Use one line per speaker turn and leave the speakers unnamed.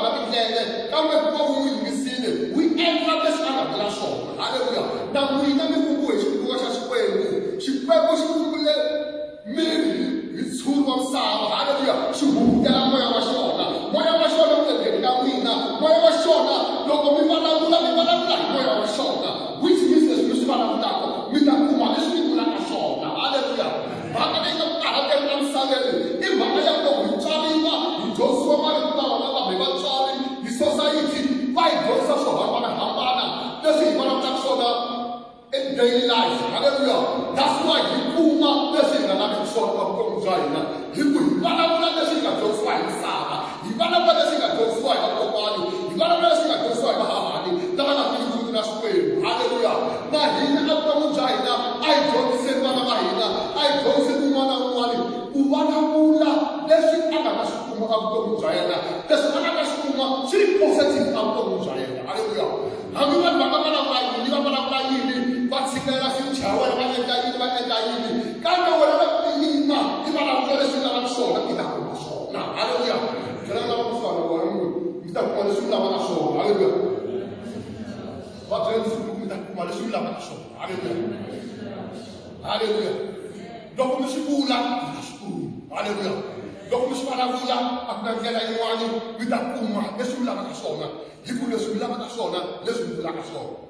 nga na tindleve kambe ku va wu n'wi yingisile wu endla leswi a nga vula swona. Haleluya! Na n'wina mi vumbiwe hi xivumbiwa xa Xikwembu. Xikwembu xi vumbile miri hi ntshuri wa misava. Haleluya! Xi huhutela moya wa xona. Moya wa xona wu le ndzeni ka n'wina. Moya wa xona, loko mi vulavula, mi vulavula hi moya wa xona, which means leswi mi swi vulavulaka mi ta kuma leswi mi vulaka swona. Haleluya! Mhaka leyi nga ku karhateni emisaveni i mhaka ya ku loko hi tswariwa hi dyondzisiwa marito lawa na vanhu hi vatswari hi sosayiti va hi dyondzisa swo hambanahambana leswi hi vulavulaka swona in daily life. Haleluya! That's why hi kuma leswi hi nga laviki swona ka vutomi bya hina hi ku hi vulavula leswi hi nga dyondzisiwa hi misava, hi vulavula leswi hi nga dyondzisiwa hi vakokwani, hi vulavula leswi hi nga dyondzisiwa hi vahahani lava nga tiviki na Xikwembu. Haleluya! Na hina evuton'wini bya hina a hi dyondziseni vana va hina, a hi dyondziseni un'wana na un'wana ku vulavula leswi a nga ta swi kuma evuton'wini bya yena, leswi a nga ta swi kuma swi ri positive evuton'wini bya yena. Haleluya! Hambi vanhu va nga vulavula yini, va vulavula yini, va tshikelela future ya wena, va endla yini, va endla yini, kambe wena loko u yima i vulavula leswi u lavaka swona, i ta kuma swona. Haleluya! Byela lava kusuhana na wena mi ta kuma leswi u lavaka swona. Haleluya! Va byela leswaku mi ta kuma leswi mi lavaka swona. Haleluya! Haleluya! Loko mi swi vula, mi ta swi kuma. Haleluya! Loko mi swi vulavula, a ku na ndlela yin'wani, mi ta kuma leswi mi lavaka swona, hi ku leswi mi lavaka swona, leswi mi vulaka swona.